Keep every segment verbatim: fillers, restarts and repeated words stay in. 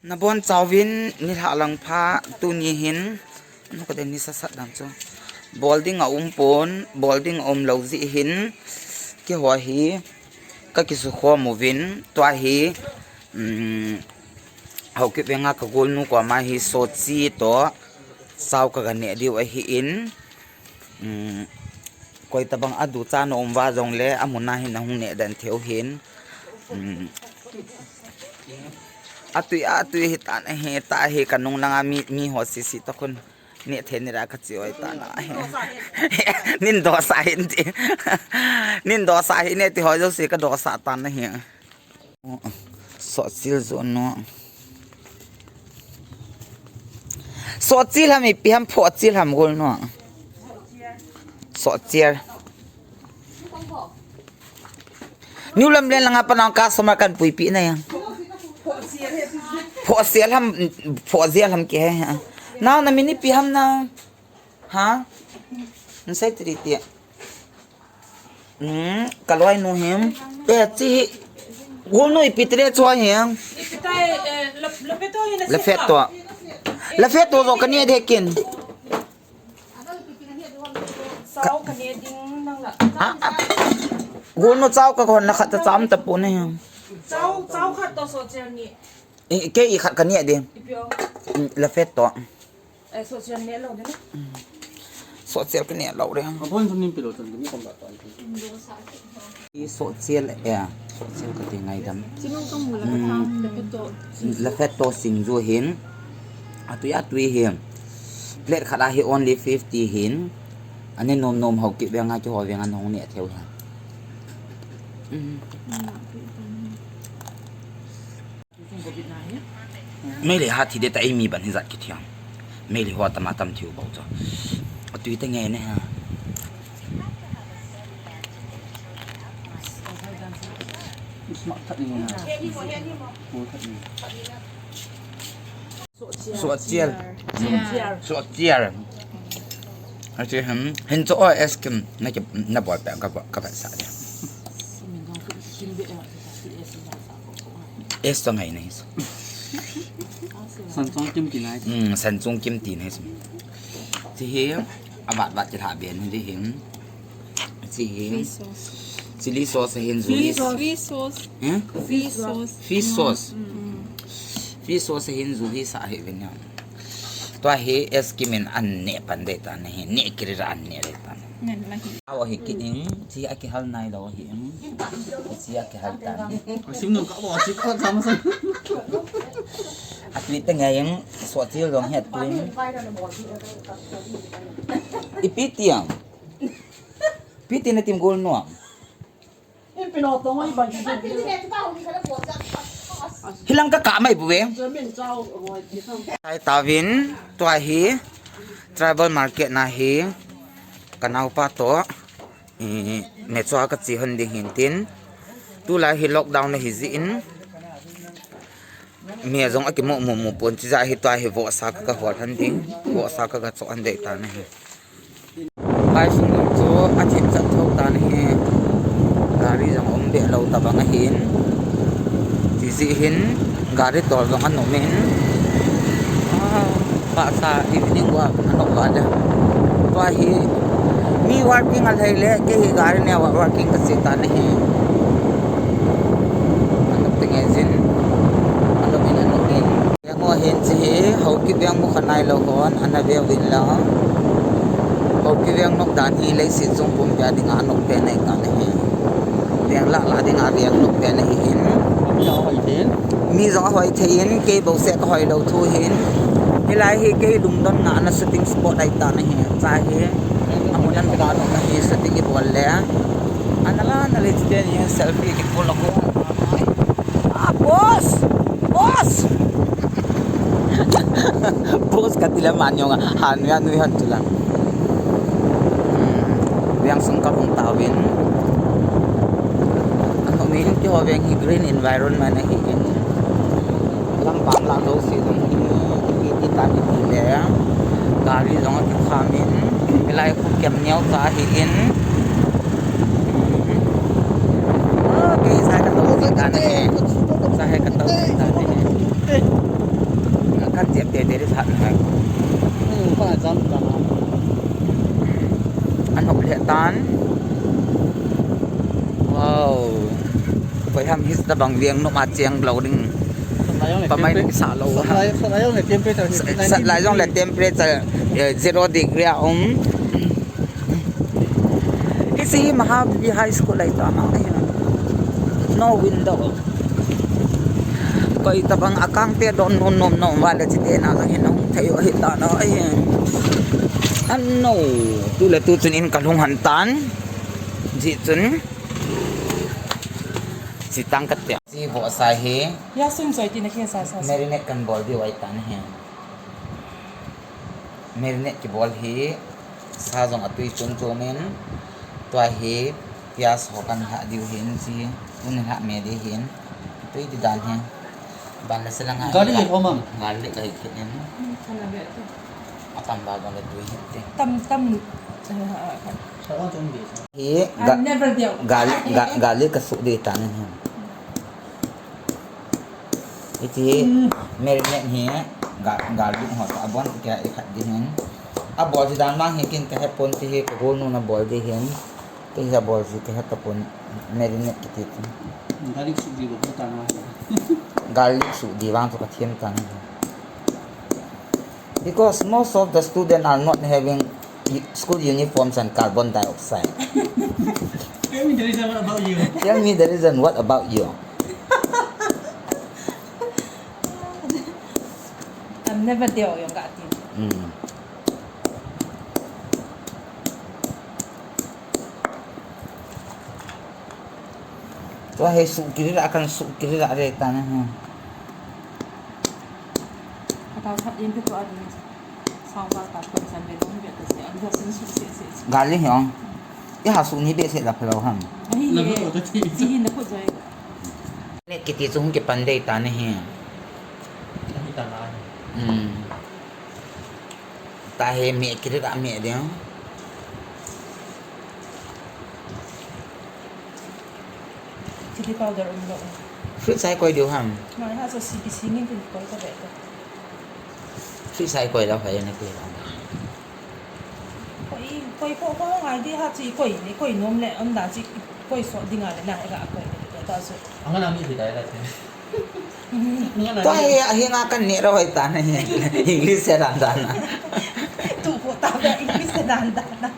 Nabon chauvin nilhah lang pha tuni hin, anu ka den ni sasat dan chu. Bol ding a um pon, bol ding a um lou jeh hin, keiho hi, ka kisukhom uvin, tua hi, um, Haokip venga ka golnu koma hi sochi toh, chao ka ga neh diu ahin, um, koi tabang a duchan a um uva jongle, amun a hin nahung neh den thei u hin, um, atui, atui hi tan ahi, ta hi ka nung langa mi, miho sisi toh khun. Neh thei nira ka chi oi ta na. Nin dosa hin ti. Nin dosa hin neh ti ho jouse ka dosa ta na hi. Sochil jo no. Sochil ham ipi ham phochil ham golnu. Sochil. New Lamlen langa panang customer kan puipi na yang. Phochil ham, phochil ham ke he. Nao na min ipi ham na. Ha? Nsai tri ti. Hmm, ka loinu him. Eh, chi hi. Golnu ipi tre chu him. Ipi tai, eh, la, la feto hi na. La feto. La feto jo ka neh de kin. Chao ka neh ding nang la. Ha? Golnu chao ka kon na khat ta cham ta pu na him. Chao, chao khat toh sochil ni. I, kei i khat ka neh de. Ipi o. Hmm, la feto. Eh, sochil neh lou de na. Sochil ka neh lou de. Abon sum nin pilo chan ni kom ba to. I sochil, eh, sochil ka ti ngaidam. Chinung ka mu la ka tham, la feto. La feto singju hin. Atui, atui hin. Plate khat a hi only fifty hin. Ani nom nom Haokip venga keiho venga nahung neh thei u hin. Mm. Meilhei hat thi de ta ei mi ban hi jat kithiam. Meilhei ho tam a tam thiu bou chu. Atui te nge ne ha. Suachial. Suachial. Achi ham. Hin chu o es kim na ki na bol pe ka ba, ka ba sa de. Es to ngai nei. San chung kim ti nai. Hmm, san chung kim ti nai. Chi hi abat bat chi tha ben hi hin. Chi hi. Fish sauce. Chili sauce hin ju hi. Fish sauce. Fish sauce. Hmm? Fish sauce. Fish sauce. Mm. Fish sauce hin ju hi sa hi ben ya. Tua hi es kim in an neh pan de ta na hi, neh kiri ra an neh de ta na. Neh la hi. Aw hi ki in, chi a kihal nai lou hi in. Chi a kihal ta na. Sim nung ka bo chi ko jam san. Atui te ngai in, suachial jong hi atui in. Ipi ti am. Ipi ti na tim golnu am. Hilang ka ka mai bu ve. Sai tavin, tua hi tribal market na hi ka naupa to, i, me chua ka chi hon ding hin tin. Tulai hi lockdown na hi ji in. Mi jong aki mo mo mo pon chi ja hi tua hi vohsa ka ka hol han ding, vohsa ka ka cho an dei ta na hi. Kai sung chu a thip chat tho ta na hi. Gari jong um be lo ta bang a hin. Chi ji hin gari tol jong an um in. Ah, pa sa evening walk an um ba ja. Tua hi mi working a lhai le ke hi gari ne wa working ka chi ta na hi. Anok te nge jin. Anok in, anok in. Veng o hin chi hi, Haokip veng mu kha nai lou hon, ana veu vin la. Haokip veng nok dan hi leiset chung pumpi a dinga anok pen nei ta na hi. Veng lah lah dinga veng nok pen nei hin. Mi jong ahoi thei in, kei bou seh ka hoi lou thu hin. Hilai hi kei lungdon na ana shooting spot ai ta na hi. Cha hi, amun an ka anok na hi shooting i bol le. Ana la na le chi te ni selfie ki pull ko. Ah, boss! Boss! Boss ka ti le man jong a, han nui a nui han chu lang. Hmm, veng sung ka lhung tauvin. Ka lhung in keiho veng hi green environment ahi in. Lam pam la jouse jong hi, hi ti ta ni ti le. Gari jong a kikham in. Hilai khu kem neo cha hi in. Ah, kei sa ka to ta na he. Sa he ka to ta na he. Ham his tabang veng numa cheng lo ding. Pamai ni sa lo. Satlai jong le temperature, eh, zero degree a um. Hiche hi Mahabodhi High School lai ta na. No window. Koi tabang akang te don nom nom nom vale chi te na jong hin hung thei u hi ta na. Ano, tu le tu chun in ka lhung han tan. Ji chun. Chi tang ka tia. Chi vohsa hi. Ya sun choi ti na kin sa sa. Marinate kan bol diu ahi tan hi. Marinate kibol hi. Sa jong atui chom chom in. Tua hi pias ho kan lha diu hin chi. Tun lha me di hin. Tui di dan hi. Ban la se la ngai. Garlic hi om am? Garlic ahi kit in. Kana be tu. Atam ba jong le tui hin te. Tam tam. Sa on chom di sa. Hi ga, never deu. Gal, ga, garlic ka su di tan hin. Iti marinate hi ga, garlic ho ta abon ti ka i khat di hin. Abol di dan mang hi kin ka hepon ti hi ka gol nu na bol di hin. Ti hi abol di ka het tapon marinate kiti. Garlic su di lo ta na. Garlic su di vang chu ka thiam tan. Because most of the students are not having u-, school uniforms and carbon dioxide. Tell me the reason, what about you? Tell me the reason, what about you? I'm never there, yung ka atin. Mm. Tua hi su kiri la kan su kiri la re ta na ha. Ka ta sat in pe ko a ding. Sao ba ta ko san be dong be ta se an da sin su se se se. Gali hi ong. I ha su ni be se la phe lo ham. Ai, la be o ta ti. Ti hin da ko jai. Ne kiti chu hung kipan dei ta na hi. Ani ta na. Hmm. Ta hi me kiri la me ding. Chili powder um lo. Fridge a koi diu ham? Ngai ha, so si ki si ngin tin koi ka be. Fridge a koi lo ha, ya na koi lo. Koi, koi ko ko ngai di ha, chi koi ni koi nom le, um da chi koi so ding a le na, e ga koi le ta so. Ang na mi di dai la te. Tua hi, ahi nga kan ne ro hoi ta na hi. English se dan dan na. Tu ko ta be English se dan dan na.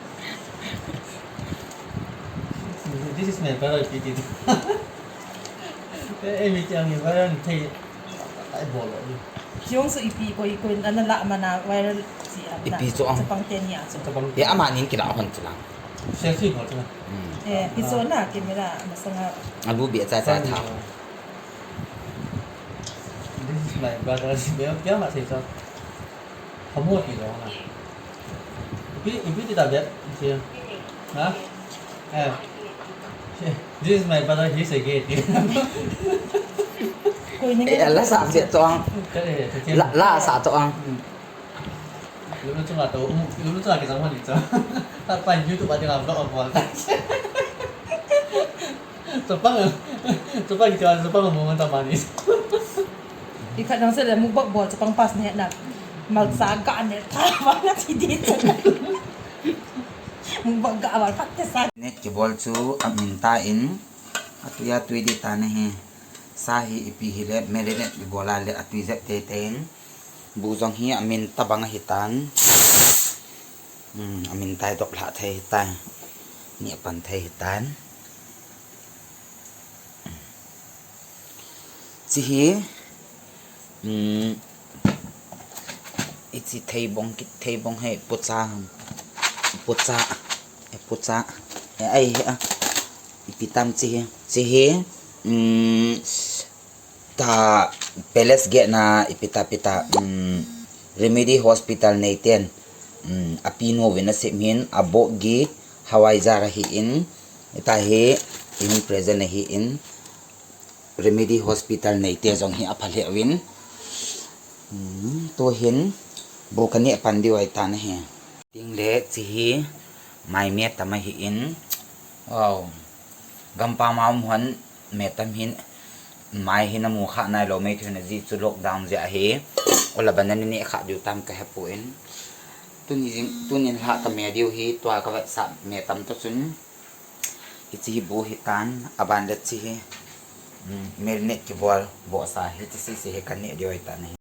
This is my brother, P T. Eh, eh, mi tiang ni brother ni thei. Ai bol lo. Jong su ipi koi koi ana la mana viral si a. Ipi chu ang. Chapang te ni a chu. Chapang. Ya ama nin kila hon chu lang. Selfie bol chu lang. Hmm. Eh, pi chu na camera masanga. Alu bi cha cha tha. This is my brother. Dia dia ma sei chu. Kamu ti lo na. Ipi, ipi ti ta bet, ipi. Ha? Eh. This is my brother, he's a gay. Koi ni. Eh, la sa bet to ang. Ka le, ka le. La, la sa to ang. Hmm. Lum na chunga to, um, lum na chunga ki sa mo ni to. Ta pa YouTube a ti nga vlog a bol ta. Chapang, chapang ki chapang mo ta mani. I khat nang se le mukbang bol chapang pass ne na. Malsa ga ne ta ba na ti di. Mukbang ga bol pat te sa. Net kibol chu amin ta in. Atui atui di ta na hi. Sa hi ipi hi le marinate kibol a le atui jep te te in. Bu jong hi amin tabang ahi tan. Hmm, amin tai dok lha thei hi tai. Ni pan thei hi tan. Chi hi, um, ichi thei bong, ki thei bong hei, pucha, pucha, e pucha, e ai, e a, ipi tam chi hi, chi hi, um, ta palace gate na ipi ta, pi ta, um, Remedy Hospital neiten, um, api nu vin asem hin, aboh gi Hawai jar ahi in, ita hi, ihung present ahi in, Remedy Hospital neite jong hi apha lheh uvin. Hmm, tu hin bu ka neh pan diu ahi tan ahi. Ting le chi hi mai me tam ahi in. Wow. Gampam a um hon me tam hin mai hi na mu kha nai lo mai thei na ji chu lockdown jeh ahi. Ola ban na ni kha diu tam ka he pu in. Tuni jing, tunin ha ka me diu hi tua ka vet sa me tam to chun. Hichi hi bu hi tan, aban le chi hi. Marinate kibol vohsa hiche sese hi kaneh diu ahitan ahi.